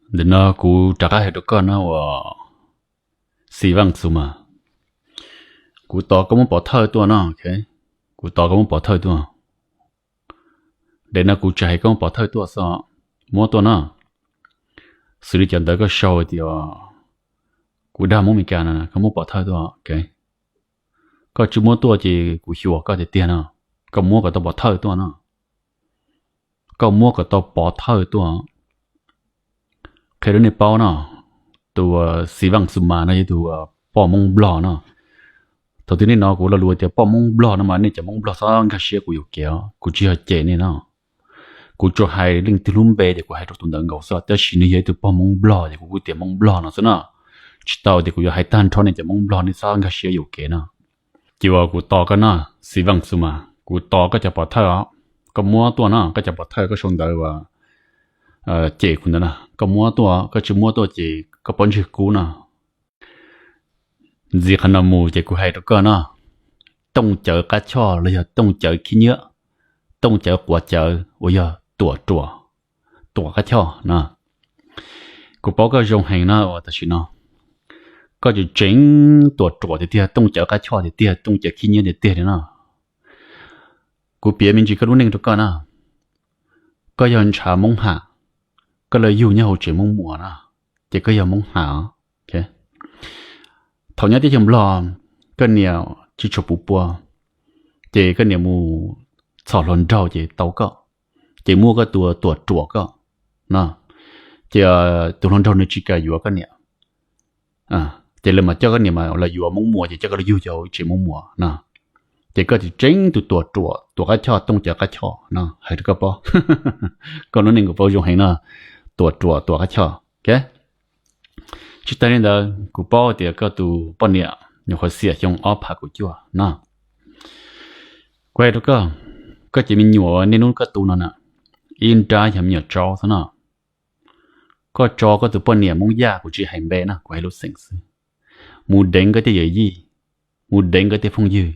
Ntawm no kuv rov qab hais rau koj no uas Xi Vaj Xu mas, kuv tos koj muab pov thawj tuaj no, ok. Kuv tos koj muab pov thawj tuaj. Daim no kuv tsis hais koj muab pov thawj tuaj xwb, muab tuaj no. Xws li cov ntawv koj sau tias kuv dag Hmoob Meskas no, koj muab pov thawj tuaj, ok. Koj tsis muab tuaj ces kuv xyuas koj tiag tiag no. Koj muab kom tau pov thawj tuaj no. Koj muab kom tau pov thawj tuaj. Qhia rau nej paub no, tus Xi Vaj Xu mas no yog tus poj Hmoob Nplog no. Thaum twg nej hnov kuv lo lus tias poj Hmoob Nplog no mas nej cov Hmoob Nplog txhob nkag siab kuv yuam kev os, kuv tsis yog cem nej no. Kuv tsuas hais leej twg lub npe ces kuv hais rau tus ntawd nkaus xwb, tab sis nws yog ib tug poj Hmoob Nplog ces kuv kuj tias Hmoob Nplog no xwb na. Tsis tau tias kuv yuav hais tag nrho nej cov Hmoob Nplog, nej txhob nkag siab yuam kev no. Ces uas kuv tos koj no, Xi Vaj Xu mas, kuv tos koj cov pov thawj os. Koj muab tuaj no, koj cov pov thawj koj sau ntawv uas cem kuv ntawd no, koj muab tuaj, koj tsis muab tuaj ces koj pob ntseg kub no. Ntxiv qhov no mus ces kuv hais rau koj no, tooj cawv qab choj los yog tooj cawv khib nyiab, tooj cawv quav cawv uas yog tuam ruam, tuam qab choj no. Kuv paub koj zoo heev no uas tam sim no koj tseem tseem tuam ruam tiag tiag, tooj cawv qab choj tiag tiag, tooj cawv khib nyiab tiag tiag li no. Kuv piav me ntsis koj lub neej rau koj na. Koj yog ntshav Hmoob Ham, koj los yug nyob hauv tsev Hmoob Muas na, ces koj yog Hmoob Ham. Thaum nyob teb chaws Nplog, koj niam tsis tshua puv pua, ces koj niam mus txhom hluas nraug ces tau koj, ces muaj koj tus tuam ruam koj no. Ces tus hluas nraug nws tsis kam yuav koj niam, ces lawv mas coj koj niam mas los yuav Hmoob Muas ces coj koj los yug cov hauv tsev Hmoob Muas no. Ces koj tseem tseem tus tuam ruam tuam qab choj tooj cawv qab choj no, hais rau koj paub. Koj lub neej kuv paub zoo heev no, tuam ruam tuam qab choj, ok. Tsis tas li ntawd kuv paub tias koj tus poj niam nyuam qhuav xiam xyoo ob phav kaum cuaj no. Kuv hais rau koj, koj cov me nyuam niaj hnub koj tu no na, ib nrab yog me nyuam tsaub xwb no. Koj tso koj tus poj niam Hmoob Yaj, kuv tsis hais npe na, kuv hais lub xeem xwb, mus deev koj tej yawm yij, mus deev koj tej phooj ywg,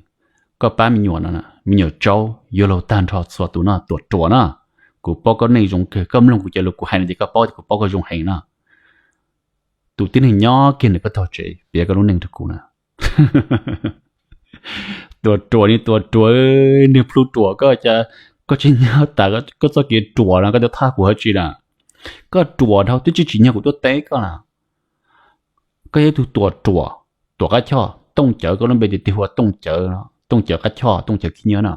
koj pab me nyuam no, me nyuam tsaub yuav laug tag nrho txhua tus no, tuam ruam na. Kuv paub koj neej zoo kawg, koj mloog kuv cov lus kuv hais no ces koj paub tias kuv paub koj zoo heev na. Tus tib neeg nyob kiag ntawm koj tog tsev piav koj lub neej rau kuv na. Tuam ruam ni tuam ruam, niag plhu ruam koj cas, koj tsis nyob tas koj txoj kev ruam no koj tuaj thab kuv hauv tsi na. Koj ruam dhau twb tsis tsim nyog kuv tuaj teb koj na. Koj yog ib tug tuam ruam, tuam qab choj, tooj cawv, koj lub npe tiag tiag hu ua tooj cawv, tooj cawv qab choj, tooj cawv khib nyiab no.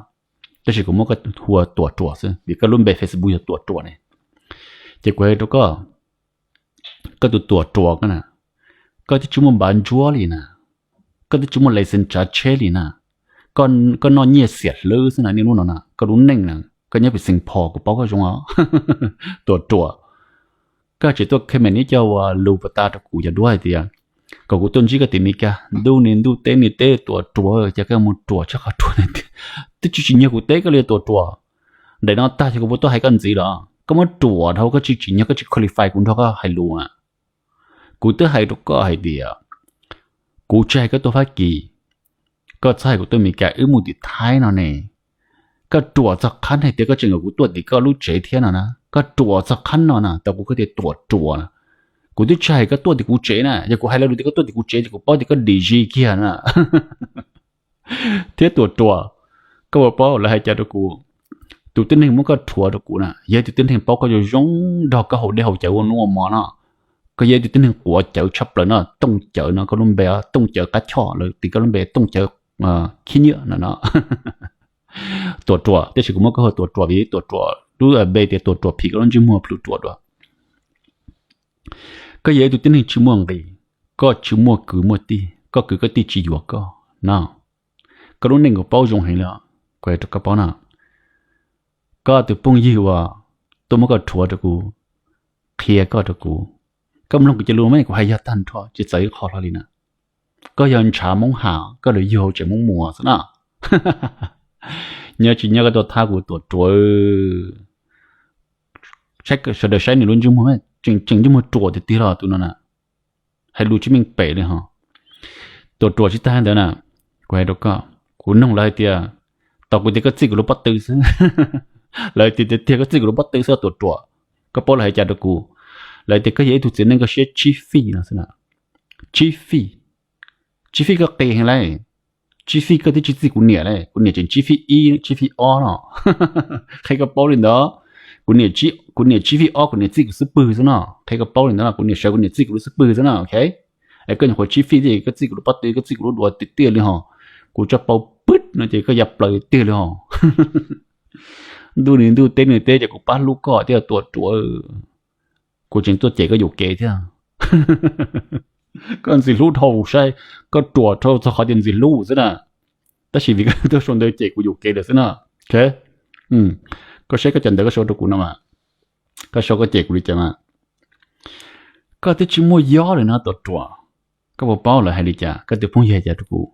Tab sis kuv muab koj hu ua tuam ruam xwb vim koj lub npe Facebook yog tuam ruam ne. Ces kuv hais rau koj, koj tus tuam ruam koj na, koj twb tsis muaj npav ntsuab li na, koj twb tsis muaj license tsav tsheb li na, koj noj nyiaj xiam hlwb xwb na niaj hnub no na, koj lub neej na, koj nyob pem Xeev Phos kuv paub koj zoo os. Tuam ruam. Koj tseem tuaj comment ib co uas lus puas ta rau kuv cov duab hais tias kom kuv tuaj ntsib koj tim Meskas, ntuj ni ntuj teb ni teb, tuam ruam, cas koj mus ruam tshaj qhov ruam na. Twb tsis tsim nyog kuv teb koj li tuam ruam. Daim no tag ces kuv puas tuaj hais koj ntxiv los? Koj muab ruam dhau, koj tsis tsim nyog, koj tsis qualify kuv nrog koj hais lus na. Kuv twb hais rau koj hais tias kuv tsis hais koj tuaj Fab Kis, koj txhob hais kuv tuaj Meskas, wb mus tim Thaib no ne. Koj ruam txog qhov hais tias koj tseem kom kuv tuaj tim koj lub tsev thiab no na, koj ruam txog qhov no na, tau kuv koj tias tuam ruam na. Kuv twb tsis hais koj tuaj tim kuv tsev na, yog kuv hais lo lus tias koj tuaj tim kuv tsev ces kuv paub tias koj dim zis kiag na. Thiab tuam ruam, koj puas paub lawv hais cas rau kuv? Tus tib neeg muab koj rhuav rau kuv na yog tus tib neeg paub koj zoo zoo, nrog koj haus dej haus cawv ua hnub ua hmo no. Koj yog tus tib neeg quav cawv tshaj plaws no, tooj cawv no koj lub npe, tooj cawv qab choj, lawv tis koj lub npe tooj cawv khib nyiab no no. Tuam ruam, tab sis kuv muab koj hu tuam ruam vim tuam ruam lub npe tias tuam ruam phim koj lub ntsej muag plhu ruam dua. Koj yog ib tug tib neeg tsis muaj nqis, koj tsis muaj kwv muaj tij, koj kwv koj tij tsis yuav koj no. Koj lub neej kuv paub zoo heev li, kuv hais rau koj paub no. Koj tus phooj ywg uas tuaj muab koj rhuav rau kuv, qhia koj rau kuv, koj mloog kuv cov lus mas kuv hais yog tag nrho tsis txawv ib qho hlo li na. Koj yog ntshav Hmoob Ham, koj los yug hauv tsev Hmoob Muas xwb na. Nyob tsis nyob koj tuaj thab kuv tuam ruam. Sawv daws saib nws lub ntsej muag, tseem tseem ntsej muag ruam tiag tiag los tus no na. Hais lus tsis meej pem li ho. Tuam ruam tsis tag ntawd na, kuv hais rau koj, kuv noog lawv hais tias, tau kuv tias koj txij kuv lub pob tw xwb. Lawv tias tiag tiag koj txij kuv lub pob tw xwb tuam ruam. Koj paub lawv hais cas rau kuv? Lawv tias koj yog ib tug txiv neej koj siab tsib fij no xwb na. Tsib fij, tsib fij koj qis heev lauj. Tsib fij koj twb tsis txij kuv niam lauj, kuv niam tseem tsib fij ib tsib fij ob no. Qhia koj paub li ntawd. Kuv niam, kuv niam tsib fij ob kuv niam txij kuv xub pwg xwb no, qhia koj paub li ntawd, kuv niam sawv kuv niam txij kuv lub xub pwg xwb no, ok. Es koj nyuam qhuav tsib fij thiab koj txij kuv lub pob tw, koj txij kuv lub duav tiag tiag li hos. Kuv tso paus pwb no ces koj ya plaws tiag li hos. Ntuj ni ntuj teb ni teb ces kuv pab hlub koj thiab Tuam Ruam. Kuv tseem tuaj cem koj yuam kev thiab. Koj ntxim hlub dhau saib, koj ruam dhau txog qhov tias ntxim hlub xwb na. Tab sis vim koj tuaj sau ntawv cem kuv yuam kev lawm xwb na. Ok, koj saib koj cov ntawv koj sau rau kuv no mas, koj sau koj cem kuv li cas mas. Koj twb tsis muaj yob lawm no Tuam Ruam. Koj puas paub lawv hais li cas? Koj tus phooj ywg hais cas rau kuv?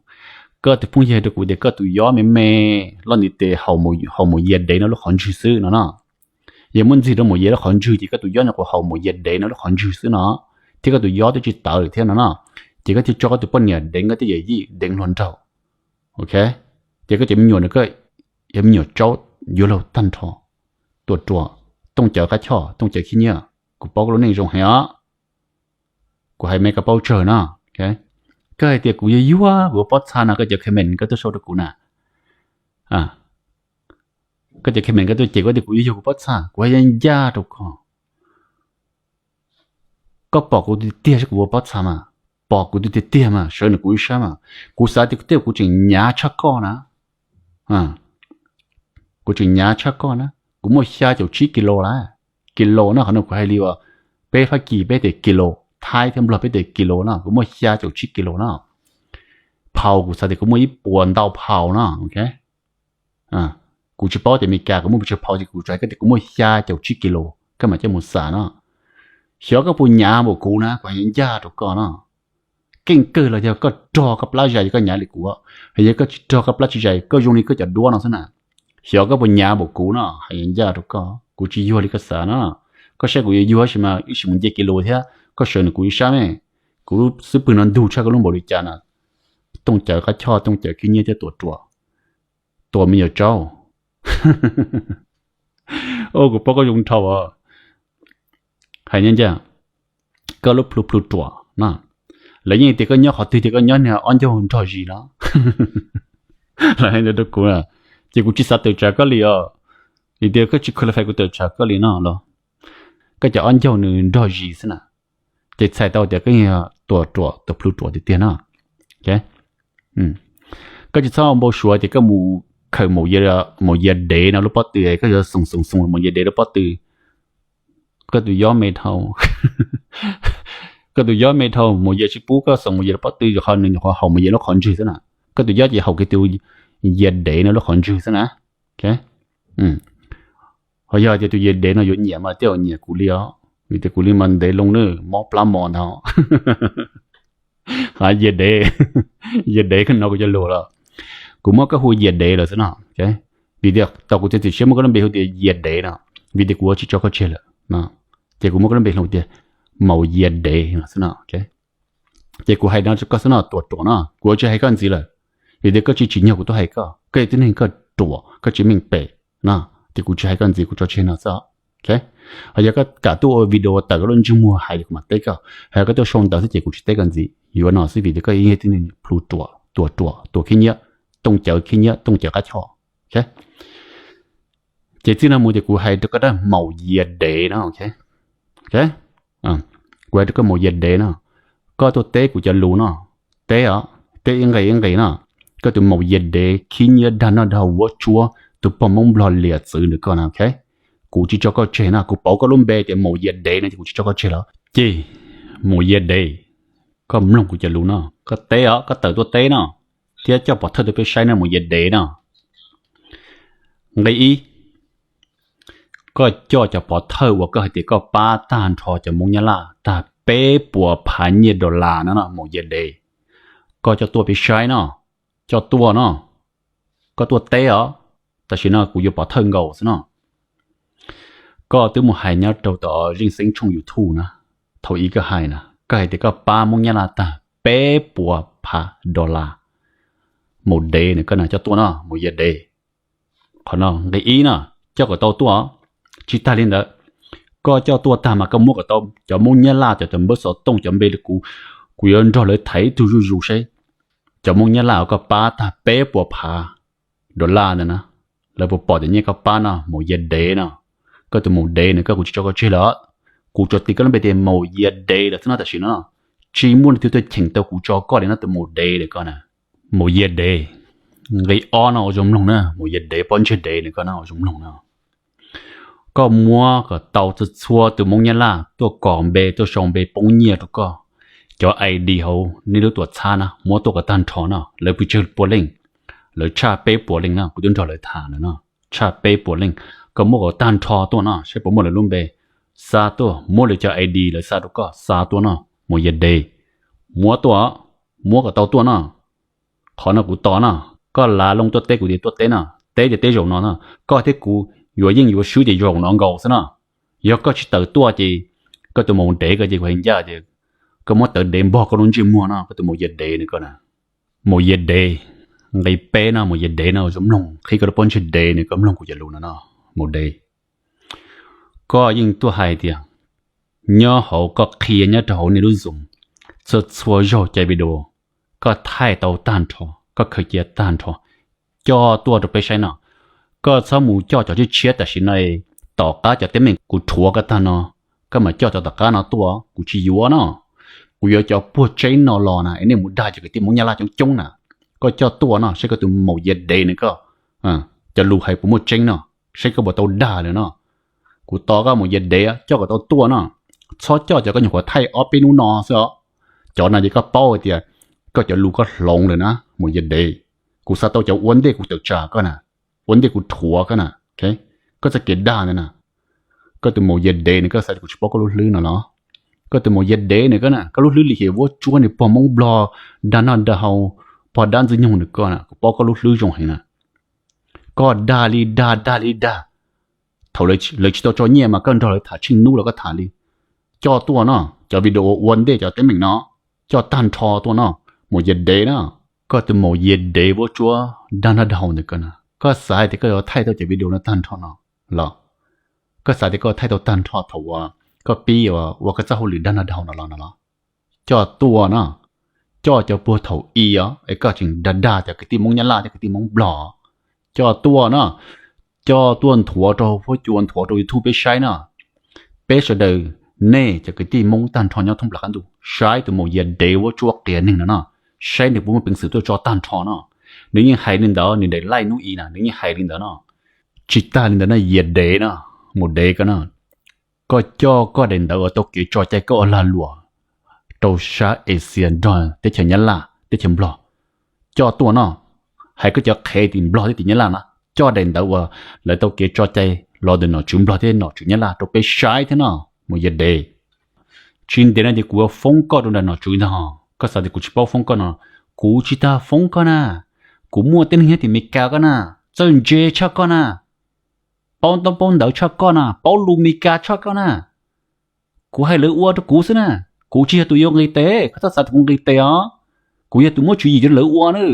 Koj tus phooj ywg hais rau kuv tias koj tus yob me me loj ntiv tes haus maum yia dev no lub qhov ntswg xwb no no. Yog muab ntxig rau maum yia lub qhov ntswg ces koj tus yob nyuam qhuav haus maum yia dev no lub qhov ntswg xwb no, thiab koj tus yob twb tsis tawv lawm thiab no no. Ces koj thiaj tso koj tus poj niam deev koj tej yawm yij deev hluas nraug. Ok, ces koj cov me nyuam no koj yog me nyuam tsaub yuav luag tag nrho. Tuam Ruam, Tooj Cawv qab choj, Tooj Cawv khib nyiab, kuv paub koj lub neej zoo heev os. Kuv hais me koj paub tsawg no. Koj hais tias kuv yuag yuag kuv pob txha no, koj cov comment koj tuaj sau rau kuv na. Koj cov comment koj tuaj cem kuv tias kuv yuag yuag kuv pob txha, kuv hais ncaj ncaj rau koj. Koj pom kuv tiag tiag saib kuv ua pob txha mas, pom kuv tiag tiag mas sawv nws kuv ib sab mas. Kuv xav tias tej zaum kuv tseem hnyav tshaj koj na. Kuv tseem hnyav tshaj koj na. Kuv muaj xya caum tsib kis lus lawm. Kis lus no qhov no kuv hais li uas peb Fab Kis peb tias kis lus, Thaib thiab Nplog peb tias kis lus no, kuv muaj xya caum tsib kis lus no. Phaus kuv xav tias kuv muaj ib puas ntau phaus no, ok. Kuv tsis paub tias Meskas kuv muaj pes tsawg phaus ces kuv tsuas hais koj tias kuv muaj xya caum tsib kis lus koj mam coj mus xam no. Xyov koj puas hnyav npaum kuv na, kuv hais ncaj rau koj no. Keej kawg los yog koj rog koj plab zais koj hnyav li kuv, yog koj tsis rog koj plab tsis zais koj zoo li koj cov duab no xwb na. Xyov koj puas hnyav npaum kuv no, hais ncaj rau koj, kuv tsis yuag li koj xav no. Koj saib kuv yuag yuag tab sis mas ib sim mus nce kis lus thiab koj sawv nws kuv ib sab me. Kuv lub xub pwg no ntug tshaj koj lub npaum li cas na. Tooj Cawv qab choj, Tooj Cawv khib nyiab thiab Tuam Ruam, Tuam me nyuam tsaub. Kuv paub koj zoo dhau. Hais ncaj ncaj, koj lub plhu plhu ruam no, lawv yeej tias koj nyob qhov twg tias koj nyob niag ob ncaug nrog zis no. Lawv hais ntawd rau kuv, ces kuv tsis xav tawm tsam koj li os. Vim tias koj tsis qualify kuv tawm tsam koj li no los. Koj cov ob ncaug nws nrog zis xwb na. Ces txhais tau tias koj yog Tuam Ruam, Tuam plhu ruam tiag tiag no. Koj tsis txhob npau suav tias koj mus khaws maum yia dev no lub pob tw, koj yuav xoos xoos xoos maum yia dev lub pob tw. Koj tus yob me dhau, koj tus yob me dhau, maum yia tsis pub koj xoos maum yia lub pob tw, qhov nws nyuam qhuav haus maum yia lub qhov ntswg xwb na. Koj tus yob ces haus kiag tus yia dev no lub qhov ntswg xwb na. Ho yog tias tus yia dev no yuav nyiam mas tej zaum nyiam kuv li os, vim tias kuv li mas ntev loo na, mob plab mos ntag. Yia dev, yia dev koj hnov kuv cov lus los, kuv muab koj hu yia dev lawm xwb no. Vim tias tau kuv txiav txim siab muab koj lub npe hu tias yia dev no, vim tias kuv ua tsis tso koj tseg lawm no, ces kuv muab koj lub npe hu tias maum yia dev no xwb no. Ces kuv hais no rau koj xwb no Tuam Ruam no, kuv ua tsis hais koj ntxiv lawm, vim tias koj tsis tsim nyog kuv tuaj hais koj, koj yog tib neeg koj ruam koj tsis meej pem no, ces kuv tsis hais koj ntxiv, kuv tso tseg no xwb. Ho yog koj kam tuaj ua video tawm koj lub ntsej muag hais ces kuv mam teb koj, ho yog koj tuaj sau ntawv xwb ces kuv tsis teb koj ntxiv, yuav no xwb vim tias koj yog tib neeg plhu ruam, Tuam Ruam, Tuam khib nyiab, Tooj Cawv khib nyiab, Tooj Cawv qab choj. Ces txij no mus ces kuv hais rau koj dab maum yia dev no. Kuv hais rau koj maum yia dev no, koj tuaj teb kuv cov lus no, teb os, teb ib nqe ib nqe no. Koj tus maum yia dev khib nyiab dag noj dag haus vuab tsuab, tus pog Hmoob Nplog liam txwv ntawm koj na, ok. Kuv tsis tso koj tseg no, kuv pauv koj lub npe tias maum yia dev no ces kuv tsis tso koj tseg lawm. Ces maum yia dev, koj mloog kuv cov lus no, koj teb os, koj tawm tuaj teb no, thiab coj pov thawj tuaj peb saib no maum yia dev no. Nqe ib, koj coj cov pov thawj uas koj hais tias koj pab tag nrho cov Hmoob Nyab Laj tag peb puas phav nyiaj dollar no no maum yia dev, koj coj tuaj peb saib no, coj tuaj no, koj tuaj teb os, tam sim no kuv yuav pov thawj nkaus xwb no. Koj twb mus hais nyob rau tom Zeej Xeeb tshooj YouTube na, thaum ub koj hais na, koj hais tias koj pab Hmoob Nyab Laj tag peb puas phav dollar. Maum dev no koj na, coj tuaj no maum yia dev. Qhov no nqe ib no, coj kom tau tuaj. Tsis tag li ntawd, Koj coj tuaj tag mas koj muab kom tau cov Hmoob Nyab Laj cov tus npawb xov tooj cov npe li kuv, kuv yuav nrog lawv thaiv ib tug zuj zus seb cov Hmoob Nyab Laj uas koj pab tag peb puas phav dollar ntawd na, lawv puas pom tias nyiaj koj pab no, Maum Yias Dev no. Koj tus Maum Dev no koj, kuv tsis tso koj tseg lawm. Kuv tsuas tis koj lub npe tias Maum Yias Dev lawm xwb no tam sim no. Tsis muaj leej twg tuaj cheem tau kuv tso koj li no tus Maum Dev no koj na. Maum Yias Dev, nqe ob no ua zoo mloog na, Maum Yias Dev pob ntseg dev no koj na, ua zoo mloog na. Koj muab kom tau txhua txhua tus Hmoob Nyab Laj tuaj kos npe tuaj sau npe poob nyiaj rau koj. Cov ID hauv nej lub tuam txhab na muab tuaj kom tag nrho no, lawv pes tsawg puas leej? Lawv tshaj peb puas leej no, kuv twb nrog lawv tham lawm no. Tshaj peb puas leej, koj muab kom tag nrho tuaj no, saib puas muaj lawv lub npe. Xa tuaj, muab lawv cov ID lawv xa rau koj xa tuaj no, Maum Yias Dev. Muab tuaj, muab kom tau tuaj no. Qhov no kuv tos no, koj lav loo tuaj teb kuv tias tuaj teb no, teb tias teb zaum no no, koj thiab kuv yuav yeej yuav swb ces zaum no nkaus xwb no. Yog koj tsis tawm tuaj ces koj tus Maum Dev ko ces kuv hais ncaj tias koj muab tawv dev npog koj lub ntsej muag no, koj tus Maum Yias Dev no koj na. Maum Yias Dev, nqe peb no, Maum Yias Dev no zoo mloog, qhib koj lub pob ntseg dev no koj mloog kuv cov lus no no, Maum Dev. Koj yeej tuaj hais tias nyob hauv, koj qhia nyob rau hauv nej lub Zoom, txhua txhua zaug cai video koj thaij tau tag nrho, koj khaws cia tag nrho, coj tuaj rau peb saib no. Koj txhob mus coj cov tshiab tshiab tam sim no, tom qab cov teeb meem kuv rhuav koj tag no, koj mam coj cov tom qab no tuaj, kuv tsis yuav no. Kuv yuav cov puag tseeb no los na, es nej mus dag cov kwv tij Hmoob Nyab Laj coob coob na. Koj coj tuaj no, saib koj tus Maum Yias Dev no koj, cov lus hais puas muaj tseeb no, saib koj puas tau dag lawm no. Kuv tos koj Maum Yias Dev coj kom tau tuaj no. Txhob coj cov koj nyuam qhuav thaij ob peb hnub no xwb os. Cov no ces koj paub hais tias koj cov lus koj hloov lawm na Maum Yias Dev. Kuv xav tau cov ua ntej kuv tawm tsam koj na, ua ntej kuv rhuav koj na. Koj txoj kev dag ntawd na, koj tus Maum Yias Dev no koj xav tias kuv tsis paub koj lub hlwb no los? Koj tus Maum Yias Dev no koj na, koj lub hlwb lim hiam vuab tsuab ni, pog Hmoob Nplog, dag noj dag haus, pog dab ntxwg nyoog no koj na, kuv paub koj lub hlwb zoo heev na. Koj dag li dag, dag li dag. Thaum lawv tsis tau tso nyiaj mas koj nrog lawv tham tsheej hnub los koj tham li. Coj tuaj no, cov video ua ntej cov teeb meem no, coj tag nrho tuaj no, Maum Yias Dev na. Koj tus Maum Yias Dev vuab tsuab dag noj dag haus ntawm koj na, koj xav hais tias koj yuav thaij tau cov video no tag nrho no los? Koj xav tias koj thaij tau tag nrho thaum uas koj pib ua koj txoj hauj lwm dag noj dag haus no los no los? Coj tuaj no, coj cov puag thaum i os es koj tseem dag dag cov kwv tij Hmoob Nyab Laj thiab kwv tij Hmoob Nplog. Coj tuaj no, coj tuaj nthuav rau huab cua, nthuav rau YouTube peb saib no. Peb sawv daws, nej cov kwv tij Hmoob tag nrho nyob thoob plaws qab ntuj, saib tus Maum Yias Dev vuab tsuab qias neeg no no, saib nws puas muaj peev xwm tuaj tso tag nrho no. Nws yeej hais li ntawd, nws daim live hnub i na nws yeej hais li ntawd no. Tsis tag li ntawd no, Yias Dev no, Maum Dev koj no, koj coj koj daim ntawv uas tau kev tso cai koj ua lag luam rau sab Asia nrog teb chaws Nyab Laj teb chaws Nplog, coj tuaj no. Hais koj cov qhev tim Nplog thiab tim Nyab Laj no, coj daim ntawv uas lawv tau kev tso cai los ntawm nom tswv Nplog thiab nom tswv Nyab Laj rau peb saib thiab no, Maum Yias Dev. Tsis ntev no ces kuv yuav foob koj rau nram nom tswv ntag. Koj xav tias kuv tsis paub foob koj no? Kuv tsis tas foob koj na. Kuv muaj tej neeg nyob tim Meskas koj na, txawj ntse tshaj koj na, paub ntaub paub ntawv tshaj koj na, paub lus Meskas tshaj koj na. Kuv hais lawv ua rau kuv xwb na. Kuv tsis yog tus yuav nqis tes, koj txhob xav tias kuv nqis tes os. Kuv yog tus muab tswv yim rau lawv ua na.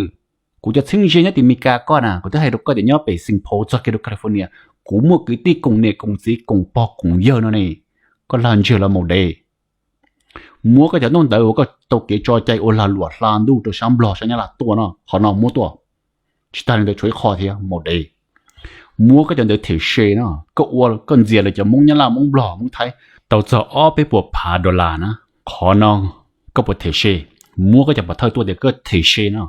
Kuv cov txheeb ze nyob tim Meskas koj na, kuv twb hais rau koj tias nyob pem Saint Paul txog kiag rau California, kuv muaj kwv tij koom niam koom txiv koom pog koom yawg no ne. Koj lag ntseg los Maum Dev. Muab koj cov ntaub ntawv uas koj tau kev tso cai ua lag luam hla ntuj rau sab Nplog sab Nyab Laj tuaj no, qhov no muab tuaj. Tsis tag li ntawd tshuav ib qho thiab Maum Dev. Muab koj cov ntawv them se no, koj ua koj ntxias lawv cov Hmoob Nyab Laj, Hmoob Nplog, Hmoob Thaib tau txog ob peb puas phav dollar na, qhov no koj puas them se? Muab koj cov pov thawj tuaj tias koj them se no,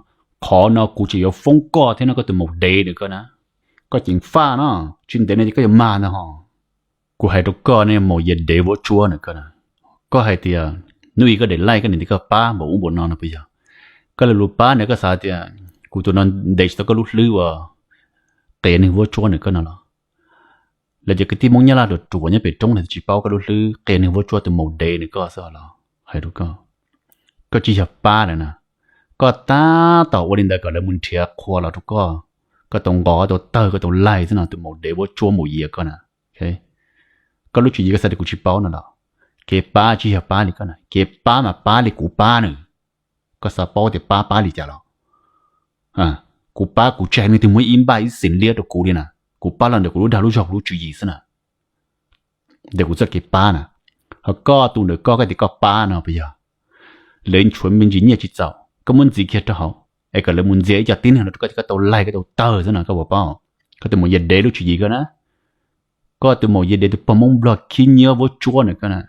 qhov no kuv tseem yuav foob koj thiab no, koj tus Maum Dev ntawm koj na. Koj ceev faj no, tsis ntev no ces koj yuav mag ntag ho. Kuv hais rau koj ne, Maum Yias Dev vuab tsuab ntawm koj na, koj hais tias hnub i koj daim live koj niam tias koj pab npaum ub npaum no no puas yog? Koj lo lus pab ntawd koj xav tias kuv tus no ntes tsis tau koj lub hlwb uas qias neeg vuab tsuab ntawm koj no los? Lawv cov kwv tij Hmoob Nyab Laj ruam ruam nyob pem roob no tsis paub koj lub hlwb qias neeg vuab tsuab tus Maum Dev ntawm koj xwb los? Hais rau koj, koj tsis yog pab lawm na. Koj tab tom ua li ntawd kom lawv mus nrhiav qhua los rau koj, koj tau nqos, koj tau tawg, koj tau laig xwb no, tus Maum Dev vuab tsuab Maum Yias koj na. Koj lub tswv yim koj xav tias kuv tsis paub no los? Kev pab tsis yog pab li koj na, kev pab mas pab li kuv pab nws. Koj xav paub tias pab pab li cas los? Kuv pab kuv tsis hais leej twg muab ib npaj ib xees liab rau kuv li na, kuv pab los ntawm kuv lub dag lub zog kuv lub tswv yim xwb na. ntawm kuv txoj kev pab na. Ho koj tus ntawm koj, koj tias koj pab no puas yog? Lawv tshuav me ntsis nyiaj tsis txaus, koj muab ntxiv kiag rau hauv es kom lawv mus ntxias ib co tib neeg los rau koj, koj tau laig koj tau tawg xwb no, koj puas paub? Koj tus maum yia dev lub tswv yim koj na. Koj tus maum yia dev tus pog Hmoob Nplog khib nyiab vuab tsuab na koj na.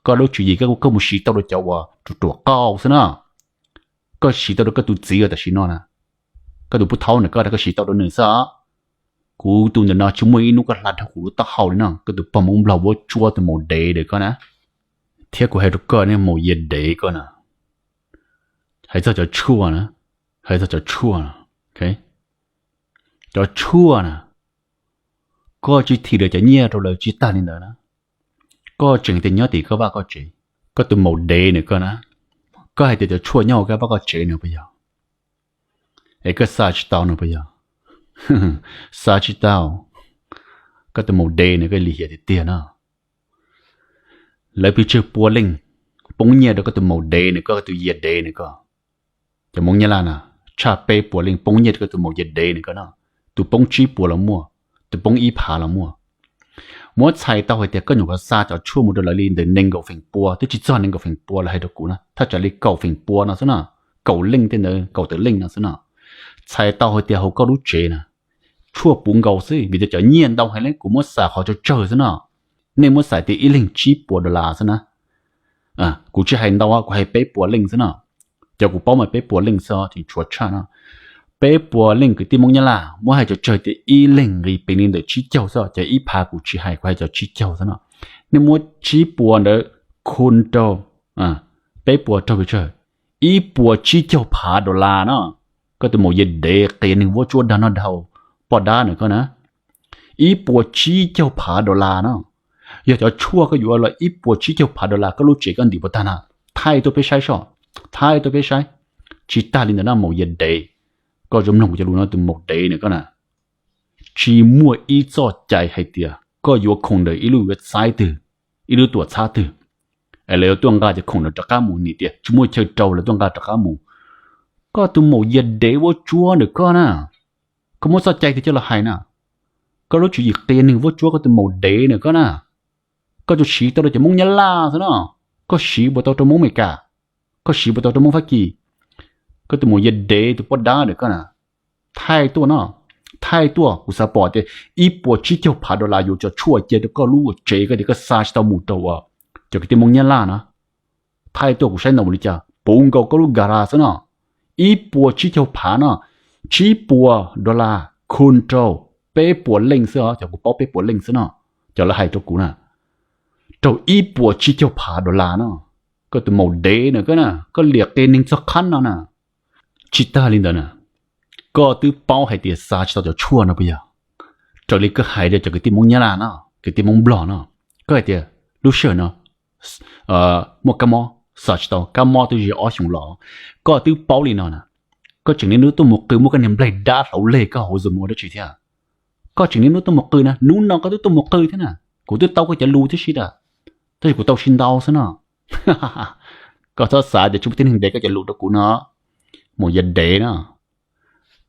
Koj lub tswv yim koj, koj mus siv tau rau cov uas ruam ruam qauj xwb na. Koj siv tau rau koj tus txiv tam sim no na. Koj tus pub thaub na koj, koj siv tau rau nws xwb os. Kuv tus ntawm no tsis muaj ib hnub koj hla dhau kuv lub taub hau li no, koj tus pog Hmoob Nplog vuab tsuab tus maum dev dev koj na. Thiab kuv hais rau koj ne, maum yia dev koj na, hais txog cov tshuaj na, hais txog cov tshuaj, cov tshuaj na, koj tsis thim lawv cov nyiaj rau lawv tsis tag li ntawd na, koj tseem tias nyob tim koj vaj koj tsev, koj tus maum dev na koj na, koj hais tias cov tshuaj nyob hauv koj vaj koj tsev no puas yog? Es koj xa tsis tau no puas yog? Xa tsis tau. Koj tus maum dev na, koj lim hiam tiag tiag no. Lawv pes tsawg pua leej poob nyiaj rau koj tus maum dev na koj, koj tus yia dev na koj. Cov Hmoob Nyab Laj na, tshaj peb puas leej poob nyiaj rau koj tus maum yia dev na koj no. Tus poob tsib puas los muaj, tus poob ib phav los muaj. Muab txhais tau hais tias koj nyuam qhuav xa cov tshuaj mus rau lawv li ntawm nees nkaum feem pua, twb tsis txog nees nkaum feem pua lawv hais rau kuv na, thaj tsam li kaum feem pua no xwb na, kaum leej tej ntawd, kaum tawm leej no xwb no. Txhais tau hais tias hauv koj lub tsev na, tshuaj puv nkaus xwb, vim tias cov nyiaj ntau heev li, kuv muab xa qhov tsawg tsawg xwb no. Nej muab xaiv tias ib leeg tsib puas dollar xwb na. Kuv tsis hais ntau, kuv hais peb puas leej xwb no. Cov kuv paub mas peb puas leej xwb, tseem tshuav tshaj no. Peb puas leej kwv tij Hmoob Nyab Laj, muab hais tsawg tsawg tias ib leeg nqis peev li ntawm tsib caug xwb, cov ib phav kuv tsis hais, kuv hais cov tsib caug xwb no. Nej muab tsib puas ntawd khun rau peb puas raug pes tsawg? Ib puas tsib caug phav dollar no. Koj tus maum yia dev qias neeg vuab tsuab dag noj dhau poj dab na koj na. Ib puas tsib caug phav dollar no. Yog cov tshuaj koj yuav los ib puas tsib caug phav dollar, koj lub tsev koj ntim puas tag na? Thaij tuaj peb saib soj, thaij tuaj peb saib. Tsis tag li ntawd no maum yia dev, koj zoo mloog kuv cov lus no tus maum dev na koj na. Tsis muaj ib txoj cai hais tias koj yuav khoom ntawm ib lub website twg, ib lub tuam txhab twg, es lawv yuav tuaj nqa cov khoom ntawd rov qab mus, nim tias tsis muaj chaw rau lawv tuaj nqa rov qab mus. Koj tus maum yia dev vuab tsuab ntawm koj na, koj muab txoj cai twg coj los hais na? Koj lub tswv yim qias neeg vuab tsuab, koj tus maum dev ntawm koj na. Koj tsuas siv tau rau cov Hmoob Nyab Laj xwb no, koj siv puas tau rau Hmoob Amelikas? Koj siv puas tau rau Hmoob Fab Kis? Koj tus maum yia dev tus poj dab ntawm koj na, thaij tuaj no, thaij tuaj. Kuv xav pom tias ib puas tsib caug phav dollar yuav cov tshuaj cia rau koj lub tsev, koj tias koj xa tsis tau mus rau cov kwv tij Hmoob Nyab Laj na. Thaij tuaj kuv saib ntau mus li cas, puv nkaus koj lub garage xwb no. Ib puas tsib caug phav no, tsib puas dollar khun rau peb puas leej xwb os, cov kuv paub peb puas leej xwb no, cov lawv hais rau kuv na. Raug ib puas tsib caug phav dollar no. Koj tus maum dev na koj na, koj liam qias neeg txog qhov no na. Tsis tag li ntawd na, koj twb paub hais tias xa tsis tau cov tshuaj no puas yog? Raws li koj hais rau cov kwv tij Hmoob Nyab Laj no, kwv tij Hmoob Nplog no, koj hais tias lub sij hawm no muaj kab mob, xa tsis tau, kab mob twb ze ob xyoos los. Koj twb paub li no na, koj tseem niaj hnub tuaj mus qw muab koj niag nplaig dab hlauv leg koj hauv Zoom ua dab tsi thiab? Koj tseem niaj hnub tuaj mus qw na, hnub no koj twb tuaj mus qw thiab na. Kuv twb tau koj cov lus tib si tas, tab sis kuv tau tsis ntau xwb no. Koj txhob xav tias tsis muaj tib neeg ntes koj cov lus rau kuv no, maum yia dev no.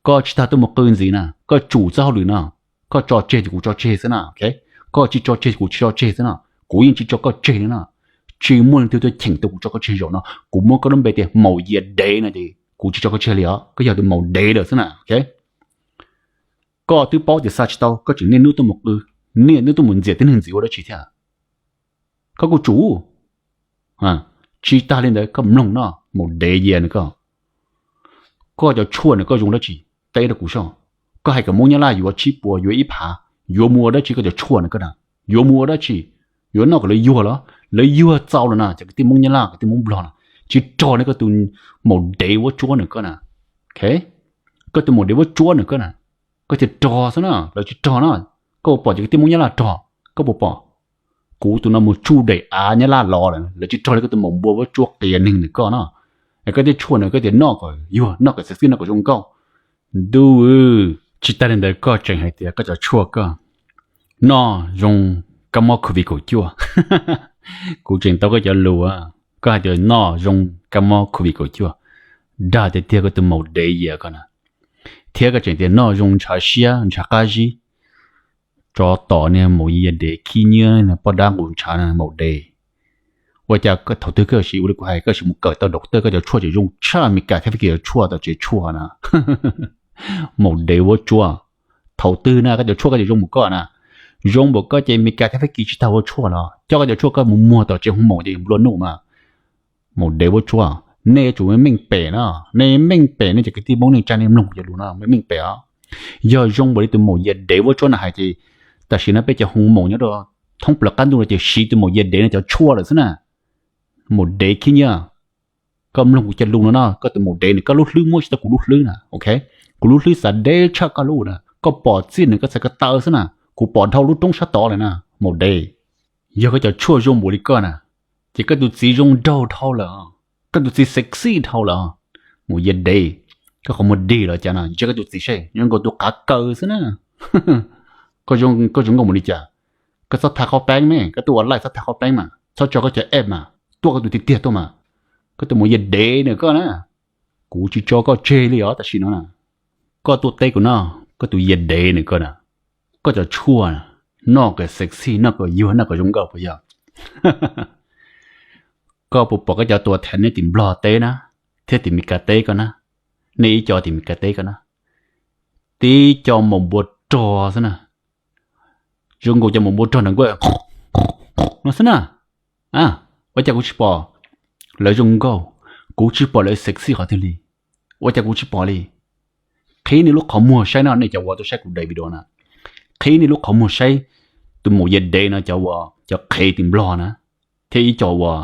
Koj tsis tas tuaj mus qw ntxiv na, koj tsum txoj hauj lwm no. Koj tso tseg ces kuv tso tseg xwb na, ok? Koj tsis tso tseg kuv tsis tso tseg xwb no. Kuv yeej tsis tso koj tseg li no. Tsis muaj leej twg tuaj cheem tau kuv tso koj tseg zaum no. Kuv muab koj lub npe tias maum yia dev no ces kuv tsis tso koj tseg li os, koj yog tus maum dev lawm xwb na, ok? Koj twb paub tias xa tsis tau, koj tseem niaj hnub tuaj mus qw, niaj hnub tuaj mus ntxias tib neeg ntxiv ua dab tsi thiab? Koj kuj tsum. Tsis tas li ntawd, koj mloog no, maum dev yia no koj. Koj cov tshuaj no koj zoo dab tsi? Teb rau kuv soj. Koj hais kom Hmoob Nyab Laj yuav tsib puas, yuav ib phav, yuav mus ua dab tsi koj cov tshuaj no koj na? Yuav mus ua dab tsi? Yuav noj kom lawv yuag los? Lawv yuag txaus los na, cov kwv tij Hmoob Nyab Laj, kwv tij Hmoob Nplog na, tsis rog li koj tus maum dev vuab tsuab no koj na. Ok, koj tus maum dev vuab tsuab no koj na, koj thiaj rog xwb na, lawv tsis rog na. Koj puas pom cov kwv tij Hmoob Nyab Laj rog? Koj puas pom? Kuv tus no mus tsuj daim av Nyab Laj los lawm, lawv tsis rog li koj tus maum npua vuab tsuab qias neeg ntawm koj no. Es koj tej tshuaj no koj tias noj kom yuag, noj kom sexy, noj kom zoo nkauj. Ntuj, tsis tas li ntawd koj tseem hais tias koj cov tshuaj koj noj zoo kab mob covid kaum cuaj. Kuv tseem tau koj cov lus, koj hais tias noj zoo kab mob covid kaum cuaj. Dag tiag tiag koj tus maum dev yia koj na. Thiab koj tseem tias noj zoo ntshav siab ntshav qab zib. Tsov tom niag maum yia dev khib nyiab poj dab nqus ntshav na maum dev. Ua cas thaum twg koj sim ua li kuv hais, koj sim mus kawm tau doctor, koj cov tshuaj tseem zoo tshaj Amelikas thiab Fab Kis cov tshuaj tom tsev tshuaj na. Maum dev vuab tsuab. Thaum twg na koj cov tshuaj koj tseem zoo npaum koj na? Zoo npaum koj ces Amelikas thiab Fab Kis tsis tag ua tshuaj los coj koj cov tshuaj koj mus muag tom tsev hoo maum ces nplua nuj mas. Maum dev vuab tsuab, nej yuav tsum meej pem na. Nej meej pem, nej cov kwv tij Hmoob neej tsa nej mloog kuv cov lus no, meej pem os. Yog zoo npaum li tus maum yia dev vuab tsuab no hais ces tam sim no peb cov hoo maum nyob rau thoob plaws qab ntuj no ces siv tus maum yia dev no cov tshuaj lawm xwb na. Maum dev khib nyiab, koj mloog kuv cov lus no no, koj tus maum dev nws, koj lub hlwb muab tsis tau kuv lub hlwb na, ok? Kuv lub hlwb xav deb tshaj koj lub na, koj pom txij nws koj txhais ko taw xwb na, kuv pom dhau lub roob sab tod lawm na, maum dev. Yog koj cov tshuaj zoo npaum li koj na, ces koj tus txiv zoo nraug dhau lawm, koj tus txiv sexy dhau lawm. Maum yia dev, koj qhov muag dig los cas no, ntsia koj tus txiv seb, zoo nkaus tus qav kaws xwb na. Koj zoo nkauj npaum li cas? Koj txhob tha qhaub peeb me, koj tuaj ua live txhob tha qhaub peeb mas, txhob tso koj cov app mas, tuaj koj tus tiag tiag tuaj mas. Koj tus maum yia dev nws koj na, kuv tsis tso koj tseg li os tam sim no na. Koj tuaj teb kuv no, koj tus yia dev nws koj na, koj cov tshuaj noj kom sexy, noj kom yuag, noj kom zoo nkauj puas yog? Koj puas pom koj cov tuam thaiv nej tim Nplog teb na, thiab tim Meskas teb koj na, nej ib co tim Meskas teb koj na, tib co maum npua rog xwb na, zoo nkaus cov maum npua rog nram nkuaj no xwb na. Ua cas kuv tsis pom lawv zoo nkauj, kuv tsis pom lawv sexy qhov twg li? Ua cas kuv tsis pom li? Qhib nej lub qhov muag saib no, nej cov uas tuaj saib kuv daim video na, qhib nej lub qhov muag saib tus maum yia dev no cov uas cov qhev tim Nplog na, thiab ib co uas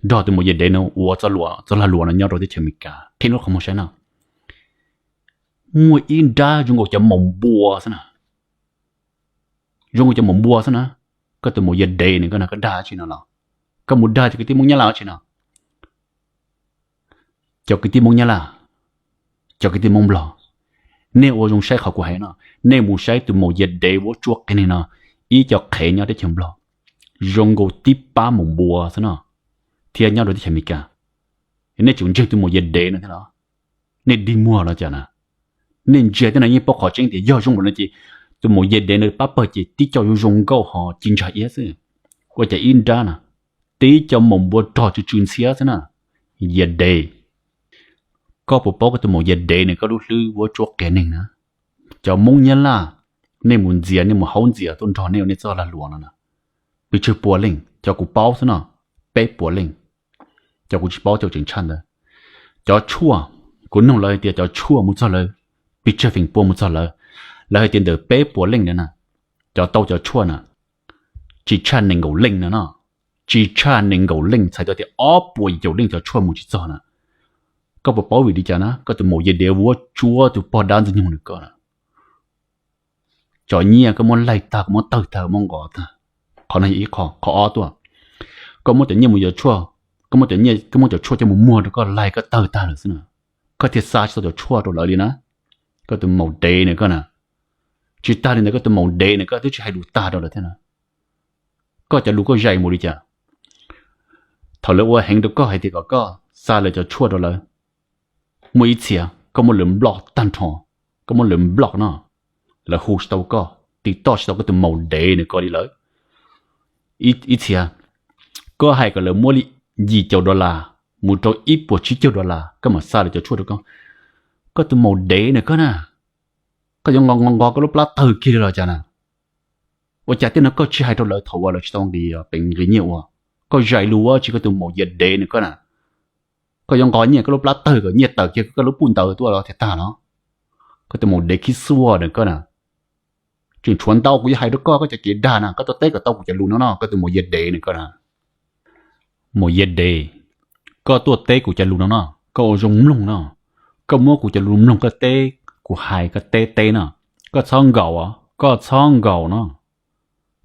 nrog tus maum yia dev no ua txoj lag luam no nyob rau teb chaws Amelikas, qhib nej lub qhov muag saib no. Muaj ib nrab zoo nkaus cov maum npua xwb na, zoo nkaus cov maum npua xwb na. Koj tus maum yia dev nws koj no, koj dag dab tsi no los? Koj mus dag cov kwv tij Hmoob Nyab Laj dab tsi no? Cov kwv tij Hmoob Nyab Laj, cov kwv tij Hmoob Nplog, nej ua zoo saib qhov kuv hais no, nej mus saib tus maum yia dev vuab tsuab qias neeg no, ib co qhev nyob teb chaws Nplog, zoo nkaus tib pab maum npua xwb no, thiab nyob rau teb chaws Amelikas. Nej tseem ntseeg tus maum yia dev no thiab los? Nej dig muag los cas na? Nej ntsia tej no yeej paub qhov tseeb tias yog zoo npaum no ces tus maum yia dev no pab pawg ces tib co zoo zoo nkauj ho ci ntsag iab xwb. Ua cas ib nrab na, tib co maum npua rog tsw tsw ntxhiab xwb na. Yia dev, koj puas paub koj tus maum yia dev nws koj lub hlwb vuab tsuab qias neeg na? Cov Hmoob Nyab Laj, nej mus ntxias, nej mus haub ntxias tuaj nrog nej ua nej txoj lag luam no na, pes tsawg puas leej, cov kuv paub xwb no, peb puas leej. Cov kuv tsis paub cov tseem tshaj ntawd. Cov tshuaj, kuv noog lawv hais tias cov tshuaj mus txog lawv, pes tsawg feem pua mus txog lawv, lawv hais tias ntawm peb puas leej ntawd na, cov tau cov tshuaj na, tsis tshaj nees nkaum leej no no, tsis tshaj nees nkaum leej, txhais tau tias ob puas yim caum leej cov tshuaj mus tsis txog na. Koj puas paub vim li cas na? Koj tus maum yia dev vuab tsuab tus pog dab ntxwg nyoog nws koj na. Cov nyiaj koj muab laig tag, koj muab tawg tag, muab nqos tag. Qhov no yog ib qho. Qhov ob tuaj, koj muab cov nyiaj mus yuav tshuaj, koj muab cov nyiaj, koj muab cov tshuaj coj mus muag rau koj laig koj tawg tag lawm xwb na, koj thiaj xa tsis tau cov tshuaj rau lawv li na. Koj tus maum dev nws koj na. Tsis tag li ntawd, koj tus maum dev nws koj twb tsis hais lus tag rau lawv thiab na. Koj cov lus koj zais mus li cas? Thaum lawv ua heev rau koj hais tias kom koj xa lawv cov tshuaj rau lawv, muaj ib txhia koj muab lawv block tag nrho, koj muab lawv block no, lawv hu tsis tau koj, tiv toj tsis tau koj tus maum dev nws koj li lawm. Ib txhia koj hais kom lawv muab li yim caum dollar mus rau ib puas tsib caug dollar koj mam xa lawv cov tshuaj rau koj. Koj tus maum dev nws koj na, koj yuav nqos nqos nqos koj lub plab tawg kiag li los cas na? Ua cas tej no koj tsis hais rau lawv thaum uas lawv tsis tau nqis, pem nqis nyiaj ua? Koj zais lus ua tsis, koj tus maum yia dev nws koj na. Koj yuav nqos nyiaj koj lub plab tawg kom nyiaj tawm kiag koj lub puj ntawd tuaj los thiaj tag no. Koj tus maum dev khib xuaj nws koj na. Tseem tshuav ntau kuv yuav hais rau koj, koj cov kev dag na, koj tuaj teb kom tau kuv cov lus no no, koj tus maum yia dev nws koj na. Maum yia dev, koj tuaj teb kuv cov lus no no, koj ua zoo mloog no. Koj muab kuv cov lus mloog, koj teb, kuv hais koj teb teb no. Koj txhob nkaum os, koj txhob nkaum no.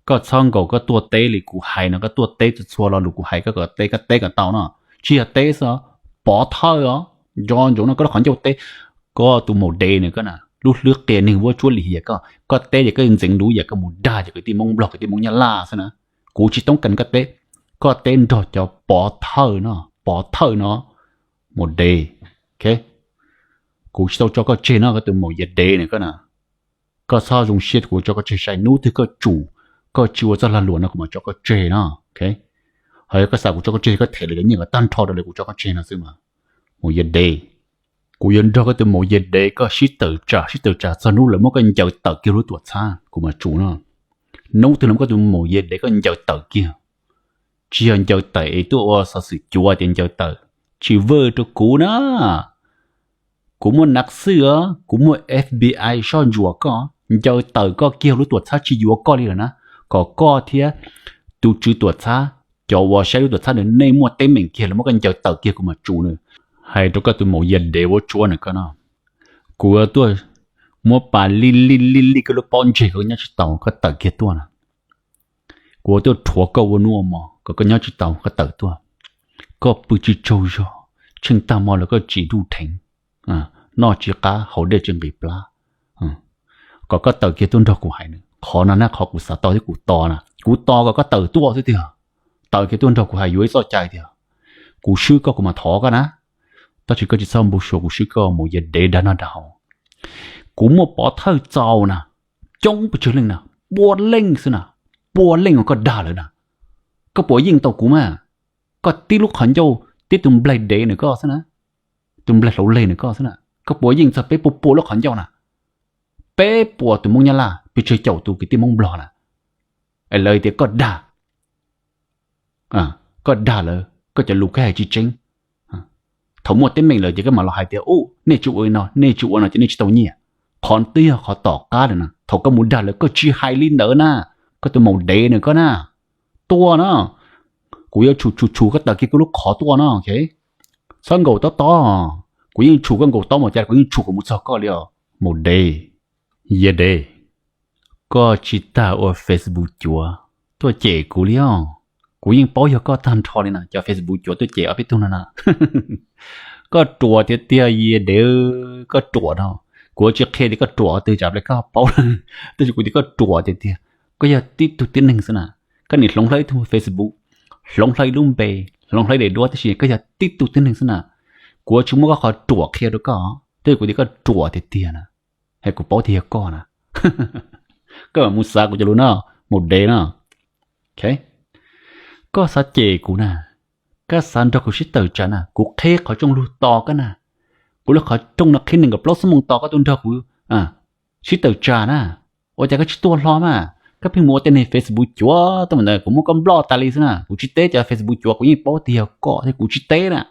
Koj txhob nkaum, koj tuaj teb li kuv hais no, koj tuaj teb txhua txhua lo lus kuv hais koj kom teb, koj teb kom tau no. Tsis yog teb xwb, pov thawj os. Nco ntsoov no, koj lub qhov ncauj teb, koj tus maum dev nws koj na, lub hlwb qias neeg vuab tsuab lim hiam koj, koj teb ces koj ntxeev lus yam koj mus dag cov kwv tij Hmoob Nplog kwv tij Hmoob Nyab Laj xwb na. Kuv tsis toob kas koj teb, koj teb nrog cov pov thawj no, pov thawj no, maum dev. Kuv tsis tau tso koj tseg no, koj tus maum yia dev nws koj na. Koj txhob zoo siab, kuv tso koj tseg sai. Hnub twg koj tsum, koj tsis ua txoj lag luam no kuv mam tso koj tseg no. Ho yog koj xav kuv tso koj tseg, koj them lawv cov nyiaj kom tag nrho rau lawv, kuv tso koj tseg no xwb mas. Maum Yia Dev, kuv yuav nrog koj tus maum Yia Dev koj sib tawm tsam sib tawm tsam txog hnub lawv muab koj ncaws tawm kiag lub tuam txhab kuv mam tsum no. Hnub twg lawv muab koj tus maum Yia Dev koj ncaws tawm kiag, tsis yog ncaws tawm es tuaj ua xov xwm cuav tias ncaws tawm, tsis vwj rau kuv na. Kuv muaj nav xwj os, kuv muaj F B I soj ntsuam koj, ncaws tawm koj kiag lub tuam txhab tsis yuav koj li lawm na. Kom koj thiab tus tswv tuam txhab, cov uas saib lub tuam txhab ntawd nej muaj teeb meem kiag lawv muab koj ncaws tawm kiag kuv mam tsum na. Hais rau koj tus maum Yia Dev vuab tsuab na koj no, kuv yuav tuaj muab pas lij lij lij lij koj lub pob ntseg kom koj nyob tsis tau koj tawm kiag tuaj na. Kuv yuav tuaj rhuav koj ua nuj ua mov kom koj nyob tsis tau koj tawm tuaj. Koj pw tsis tsaug zog, tsheej tag hmo los koj tsis ruj dheev, noj tsis qab haus dej tsis nqis plab, kom koj tawm kiag tuaj nrog kuv hais na. Qhov no na qhov kuv xav tau thiab kuv tos na, kuv tos kom koj tawm tuaj xwb tiag. Tawm kiag tuaj nrog kuv hais yuav ib txoj cai tiag. Kuv swb koj kuv mam thov koj na. Tab sis koj tsis txhob npau suav kuv swb koj maum Yia Dev dag noj dag haus. Kuv muaj pov thawj txaus na, coob pes tsawg leej na, pua leej xwb na, pua leej uas koj dag lawm na. Koj puas yeej tau kuv mas? Koj tib lub qhov ncauj tib tus nplaig dev nws koj xwb na, tus nplaig hlauv leg nws koj xwb na, koj puas yeej txog peb puas pua lub qhov ncauj na? Peb puas tus Hmoob Nyab Laj pes tsawg caum tus kwv tij Hmoob Nplog na? Es lawv tias koj dag, koj dag lawv, koj cov lus koj hais tsis tseeb. Thaum muaj teeb meem lawm ces koj mam los hais tias u nej tsis ua li no, nej tsis ua no ces nej tsis tau nyiaj. Qhov twb yog qhov tom qab lawm na, thaum koj mus dag lawv koj tsis hais li ntawd na, koj tus maum dev nws koj na. Tuaj na, kuv yuav tshum tshum tshum koj tawm kiag koj lub qhov tuaj no. Txhob nkaum tob tob, kuv yeej tshum koj nkaum tob mus cas kuv yeej tshum kom mus txog koj li os maum dev. Yia Dev, koj tsis tas ua Facebook cuav tuaj cem kuv li os. Kuv yeej paub yog koj tag nrho li na, cov Facebook cuav tuaj cem ob peb tug no na. Koj ruam tiag tiag Yia Dev, koj ruam no. Kuv tsis qhia tias koj ruam qhov twg tsam ple koj paub, tab sis kuv tias koj ruam tiag tiag. Koj yog tib tug tib neeg xwb na, koj nim hloov hlawv ib tug Facebook, hloov hlawv ib lub npe, hloov hlawv daim duab tab sis koj yog tib tug tib neeg xwb na. Kuv tsis muab koj qhov ruam qhia rau koj, tab sis kuv tias koj ruam tiag tiag na. Es kuv paub tias yog koj na. Koj mam mus xav kuv cov lus no, maum dev no. Koj xav cem kuv na, koj xav nrog kuv sib tawm tsam na, kuv qheb qhov rooj lug tos koj na. Kuv lub qhov rooj no qhib nees nkaum plaub xuab moos tos koj tuaj nrog kuv sib tawm tsam na. Ua cas koj tsis tuaj hlo mas? Koj pheej mus ua tej neeg Facebook cuav tuaj ntawd, kuv muab koj nploj tas li xwb na. Kuv tsis teb cov Facebook cuav, kuv yeej paub tias yog koj thiab kuv tsis teb na.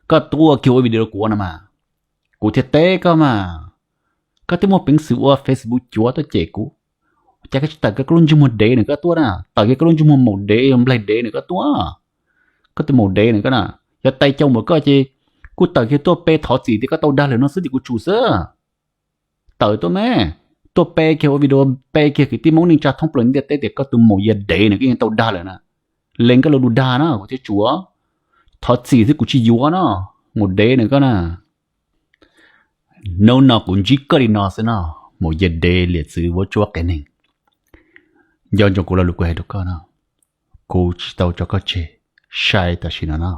Koj tuaj kiag ua video rau kuv no mas, kuv thiaj teb koj mas. Koj twb muaj peev xwm ua Facebook cuav tuaj cem kuv, cas koj tsis tawm kiag koj lub ntsej muag dev nws koj tuaj na, tawm kiag koj lub ntsej muag maum dev nplaig dev nws koj tuaj. Koj tus maum dev nws koj na, yog tais cau npaum koj ces kuj tawm kiag tuaj pe thov txim tias koj tau dag lawm no xwb ces kuv tsum xwb. Tawm tuaj me, tuaj pe kiag ua video, pe kiag kwv tij Hmoob neej tsa thoob plaws ntiaj teb tias koj tus maum Yia Dev nws koj yeej tau dag lawm na. Lees koj lus dag na kuv thiaj tsum. Thov txim xwb kuv tsis yuav no, maum dev nws koj na. Hnub no kuv ntsib koj li no xwb no, maum Yia Dev liam txwv vuab tsuab qias neeg. Nco ntsoov kuv lo lus kuv hais rau koj no, kuv tsis tau tso koj tseg, sai tam sim no no.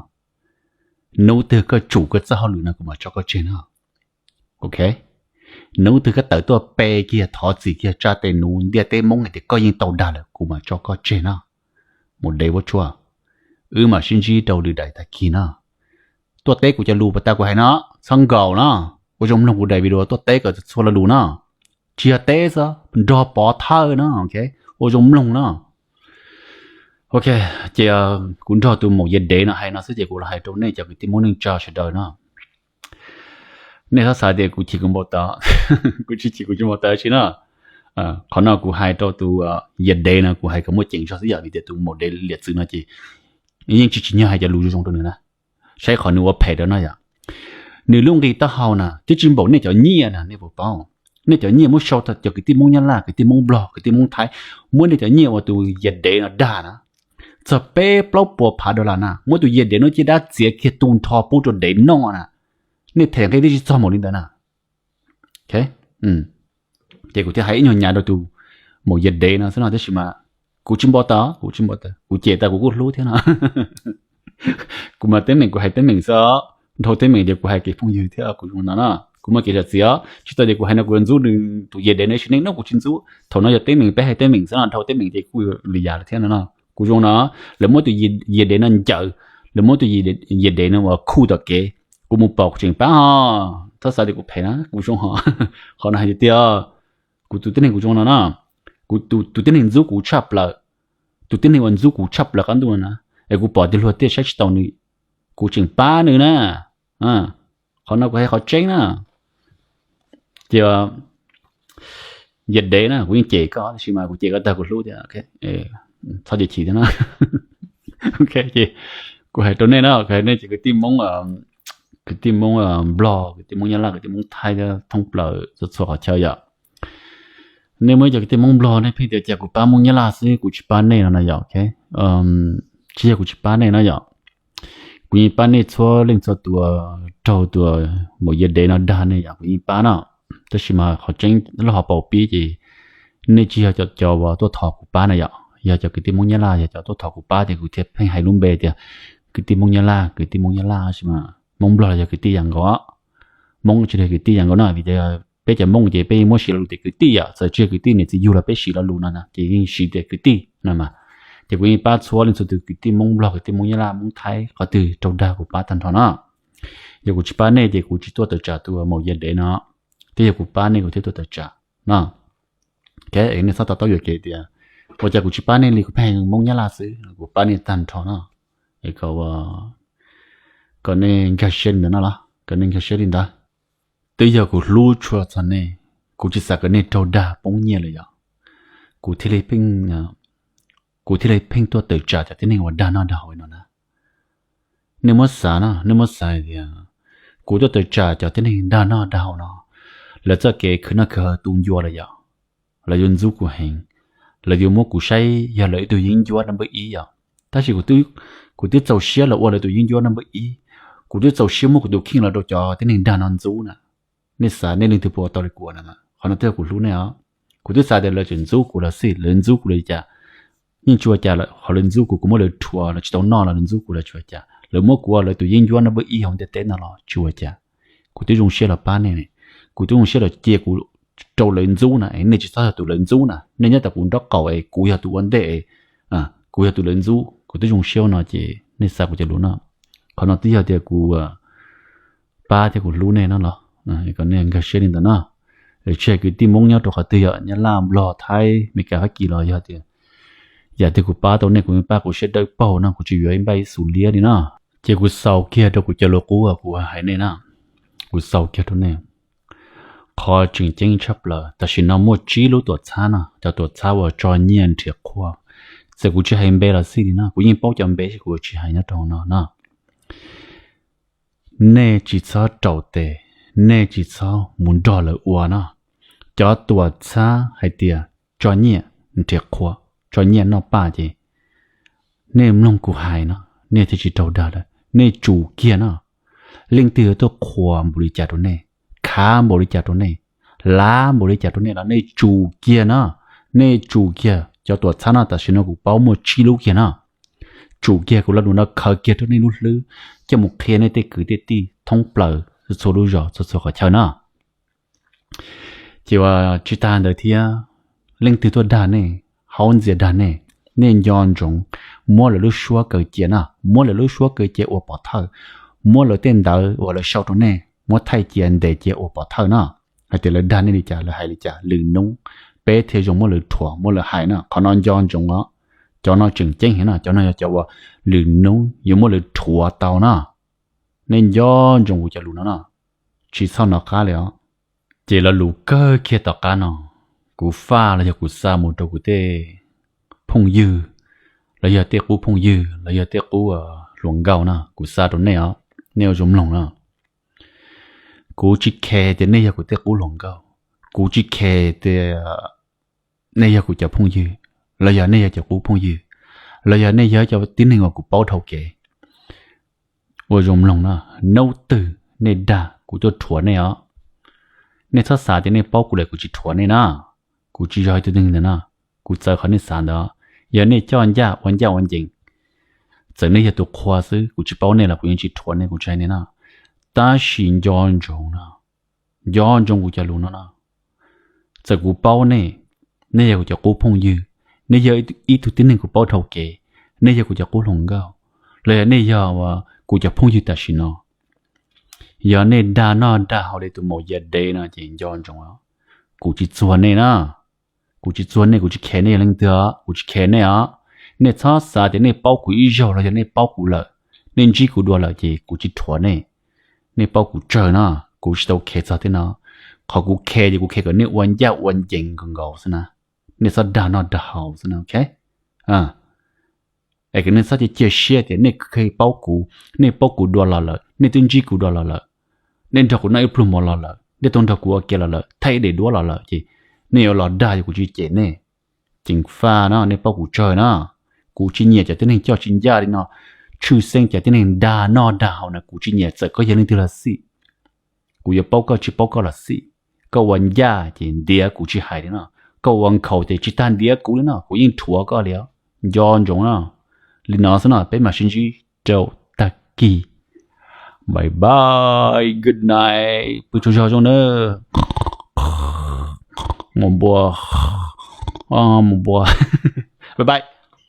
Hnub twg koj tsum koj txoj hauj lwm no kuv mam tso koj tseg no. Ok, hnub twg koj tawm tuaj pe kiag thov txim kiag tsa tes nuv ntiaj teb Hmoob hais tias koj yeej tau dag lawm kuv mam tso koj tseg no. Maum dev vuab tsuab, wb mam sib ntsib rau lwm daim tag kis no. Tuaj teb kuv cov lus pas tas kuv hais no, txhob nkaum no. Ua zoo mloog kuv daim video tuaj teb kom txhua lo lus no. Tsis yog teb xwb, nrog pov thawj no. Ua zoo mloog no. Ok, ces kuv nrog tus maum Yia Dev no hais no xwb ces kuv los hais rau nej cov kwv tij Hmoob neej tsa sawv daws no. Nej txhob xav tias kuv chim kuv npau taws, kuv tsis chim kuv tsis npau taws tsi no. Qhov no kuv hais rau tus Yia Dev no kuv hais kom muaj ceem zog xwb yom, vim tias tus maum dev liam txwv no ces yeej tsis tsim nyog hais cov lus zoo zoo rau nws na. Saib qhov nws ua phem rau no yom. Nws lub nqi taub hau na twb tsis npaum nej cov nyiaj na nej puas paub. Nej cov nyiaj muab sau tau cov kwv tij Hmoob Nyab Laj, kwv tij Hmoob Nplog, kwv tij Hmoob Thaib, muab nej cov nyiaj uas tus Yia Dev no dag na, txog peb plaub puas phav dollar na, muab tus Yia Dev no caj dab txiav kiag tu nrho pub rau dev noj na. Nej them nqi twb tsis txog npaum li ntawd na. Ces kuv thiaj hais ib nyuag nyav rau tus maum Yia Dev no xwb no tab sis mas kuv tsis npau taws, kuv tsis npau taws, kuv cem tas kuv kuj hlub thiab no. Kuv mas teeb meem kuv hais teeb meem xwb, dhau teeb meem ces kuv hais kev phooj ywg thiab kuv zoo no na. Kuv muaj kev zam txim os, tsis tau tias kuv hais no kuv yuav ntxub nws tus yia dev no ib sim neej, no kuv tsis ntxub. Thaum no yog teeb meem, peb hais teeb meem xwb no, dhau teeb meem ces kuj li yam lawm thiab no no. Kuv zoo no, lawv muab tus yia dev no ncaws, lawv muab tus yia dev no ua khuj tom kev, kuv mus pom kuv tseem pab ho. Txhob xav tias kuv phem na, kuv zoo ho. Qhov no hais tiag tiag, kuv tus tib neeg kuv zoo no na, kuv tus tib neeg ntxub kuv tshaj plaws, tus tib neeg uas ntxub kuv tshaj plaws qab ntuj no na, es kuv pom tias luag tej saib tsis taus nws, kuv tseem pab nws na. Qhov no kuv hais qhov tseeb na. Ces yia dev na, kuv yeej cem koj tab sis mas kuv cem koj tag kuv hlub thiab. Txhob cem chim thiab na. Ok, ces kuv hais rau nej na, kuv hais nej ces kwv tij Hmoob, kwv tij Hmoob Nplog, kwv tij Hmoob Nyab Laj, kwv tij Hmoob Thaib thiab thoob plaws txhua txhua qhov chaw yom. Nej muaj ib co kwv tij Hmoob Nplog, nej pheej tias cas kuv pab Hmoob Nyab Laj xwb kuv tsis pab nej no na yom. Tsis yog kuv tsis pab nej na yom, kuv yeej pab nej txhua leej txhua tus raug tus maum yia dev no dag nej yom, kuv yeej pab na. Tab sis mas qhov tseeb loj hauv paus pib ces nej tsis yog cov, cov uas tuaj thov kuv pab na yom, yog cov kwv tij Hmoob Nyab Laj yog cov tuaj thov kuv pab ces kuv thiaj pheej hais lub npe tias kwv tij Hmoob Nyab Laj, kwv tij Hmoob Nyab Laj, tab sis mas Hmoob Nplog los yog kwv tij yam nkaus. Hmoob tsis yog kwv tij yam nkaus na, vim tias peb cov Hmoob ces peb muab siv lo lus tias kwv tij yom, txawm tsis yog kwv tij niam txiv yug los peb siv lo lus no na ces yeej siv tias kwv tij no mas. Ces kuv yeej pab txhua leej txhua tus kwv tij Hmoob Nplog, kwv tij Hmoob Nyab Laj, Hmoob Thaib, qhov twg raug dag kuv pab tag nrho na. Yog kuv tsis pab nej ces kuv tsis tuaj tawm tsam tus maum yia dev no, thiab yog kuv pab nej kuv thiaj tuaj tawm tsam no. Ok, nej txhob to taub yuam kev tias ua cas kuv tsis pab nej li, kuv pheej Hmoob Nyab Laj xwb, kuv pab nej tag nrho no. Es kom, kom nej nkag siab li ntawd no los kom nej nkag siab li ntawd. Twb yog kuv hlub tshua txog nej, kuv tsis xav kom nej raug dag poob nyiaj lawm yom. Kuv thiaj li pheej, kuv thiaj li pheej tuaj tawm tsam cov tib neeg uas dag noj dag haus no na. Nej muab xav no, nej muab xav tias kuv tuaj tawm tsam cov tib neeg dag noj dag haus no, lawv txoj kev khwv noj khwv haus tu ncua lawm yom. Lawv yuav ntxub kuv heev, lawv yuav muab kuv saib yog lawv ib tug yeeb ncuab no npawb ib yom. Tab sis kuv twb txaus siab los ua lawv tus yeeb ncuab no npawb ib, kuv twb txaus siab muab kuv tus kheej los rau cov tib neeg dag no ntxub na. Nej xav nej leej twg puas ua tau li kuv na? Qhov no twb yog kuv hlub nej os. Kuv twb xav tias lawv tseem ntxub kuv los xij, lawv ntxub kuv los cas, yeej tsis ua cas, qhov lawv ntxub kuv, kuv muab lawv rhuav los tsis tau noj los lawv ntxub kuv los tsis ua cas, lawv muab kuv ua lawv tus yeeb ncuab no npawb ib hauv ntiaj teb no los tsis ua cas. Kuv twb zoo siab los pab nej ne, kuv twb zoo siab los cia kuv rau lawv ntxub na, es nej tsis txhob yog tus lawv ntxub na, nej nyob tom kuv nraub qaum es kuv yog tus ua ntej es kuv yog tus lawv ntxub, kuv twb zoo siab no ces nej xav kuv cov lus no. Qhov no twb yog tias kuv pab thiab kuv hlub nej no los kom nej nkag siab li ntawd no. Tsis hais kwv tij Hmoob nyob rau qhov twg yom, Nyab Laj, Nplog, Thaib, Meskas, Fab Kis los yog tias yam twg kuv pab tau nej kuv pab kuv siab dawb paug no, kuv tsis yuav ib npaj ib xus liab li no. Ces kuv xaus kiag rau kuv cov lus qub uas kuv hais nej na, kuv xaus kiag rau nej. Qhov tseem ceeb tshaj plaws tam sim no muaj tsib lub tuam txhab no, cov tuam txhab uas tso nyiaj nrhiav qhua. Txawm kuv tsis hais npe los xij li no, kuv yeej paub cov npe, kuv tsis hais nyob rau no no. Nej tsis txhob raum tes, nej tsis txhob mus nrog lawv ua no. Cov tuam txhab hais tias tso nyiaj nrhiav qhua, tso nyiaj noj paj ces nej mloog kuv hais no, nej thiaj tsis raug dag lawm. Nej tsum kiag no. Leej twg tuaj qhuas npaum li cas rau nej, khav npaum li cas rau nej, lav npaum li cas rau nej los nej tsum kiag no. Nej tsum kiag, cov tuam txhab no tam sim no kuv paub muaj tsib lub kiag no. Tsum kiag, kuv lo lus no khaws kiag rau nej lub hlwb coj mus qhia nej tej kwv tej tij thoob plaws txhua lub zos txhua txhua qhov chaw no. Ces ua tsis tag ntawd thiab, leej twg tuaj dag nej, haub ntxias dag nej, nej nco ntsoov muab lawv lub suab kaw cia na, muab lawv lub suab kaw cia ua pov thawj, muab lawv tej ntawv uas lawv sau rau nej muab thaij cia ntes cia ua pov thawj na, hais tias lawv dag nej li cas, lawv hais li cas, lwm hnub peb thiaj zoo muab lawv rhuav muab lawv hais na. Qhov no nco ntsoov os, cov no tseem ceeb heev no, cov no yog cov uas lwm hnub yuav muab lawv rhuav tau na. Nej nco ntsoov kuv cov lus no no, tsis txhob hnov qab li os. Ces lo lus kawg kiag tom qab no, kuv faj los yog kuv xa mus rau kuv tej phooj ywg, los yog tej qub phooj ywg, los yog tej qub hluas nkauj no, kuv xa rau nej os, nej ua zoo mloog no. Kuv tsis khes tias nej yog kuv tej qub hluas nkauj, kuv tsis khes tias nej yog kuv cov phooj ywg, los yog nej yog cov qub phooj ywg, los yog nej yog cov tib neeg uas kuv paub dhau kev. Ua zoo mloog no, hnub twg nej dag kuv tuaj rhuav nej os. Nej txhob xav tias nej paub kuv lawm kuv tsis rhuav nej na. Kuv tsis yog ib tug neeg ntawd na. Kuv txawv qhov nej xav ntawd. Yog nej coj ncaj ua ncaj ua ncees, txawm nej yog tus qhua xwb kuv tsis paub nej los kuv yeej tsis rhuav nej, kuv tsis hais nej na. Tab sis nco ntsoov no, Nco ntsoov kuv cov lus no no. Txawm kuv paub nej, nej yog kuv cov qub phooj ywg, nej yog ib tug tib neeg kuv paub dhau kev, nej yog kuv cov qub hluas nkauj, los yog nej yog kuv cov phooj ywg tam sim no, yog nej dag noj dag haus li tus maum yia dev no ces nco ntsoov os, kuv tsis txuag nej na. Kuv tsis txuag nej, kuv tsis khe nej yog leej twg os, kuv tsis khe nej os. Nej txhob xav tias nej paub kuv ib zaug los yog nej paub kuv lawm, nej ntsib kuv dua lawm ces kuv tsis thuam nej. Nej paub kuv tsawg no, kuv tsis tau khe txog tej no. Qhov kuv khe ces kuv khe kom nej ua ncaj ua ncees nkaus nkaus xwb na. Nej txhob dag noj dag haus xwb na, ok? Es kom nej txhob cia cia siab tias nej kheev paub kuv, nej paub kuv dua los lawm, nej twb ntsib kuv dua los lawm, nej nrog kuv noj ib pluag mov los lawm, nej tau nrog kuv ua ke los lawm, thaij ib daim duab los lawm ces nej yuav los dag yog kuv tsis cem nej. Ceev faj no, nej paub kuv tsawg na. Kuv tsis nyiam cov tib neeg coj tsis ncaj li no, tshwj xeeb cov tib neeg dag noj dag haus na kuv tsis nyiam, txawm koj yog leej twg los xij. Kuv yuav paub koj tsis paub koj los xij. Koj ua ncaj ces ntiav kuv tsis hais li no, koj ua nkhaus ces tsis tas ntiav kuv li no, kuv yeej thuam koj li os. Nco ntsoov no. Li no xwb no, peb mam sib ntsib rau tag kis. Bye bye, good night, pw tsaug zog zoo nawb. Mus npua, mus npua. Bye bye.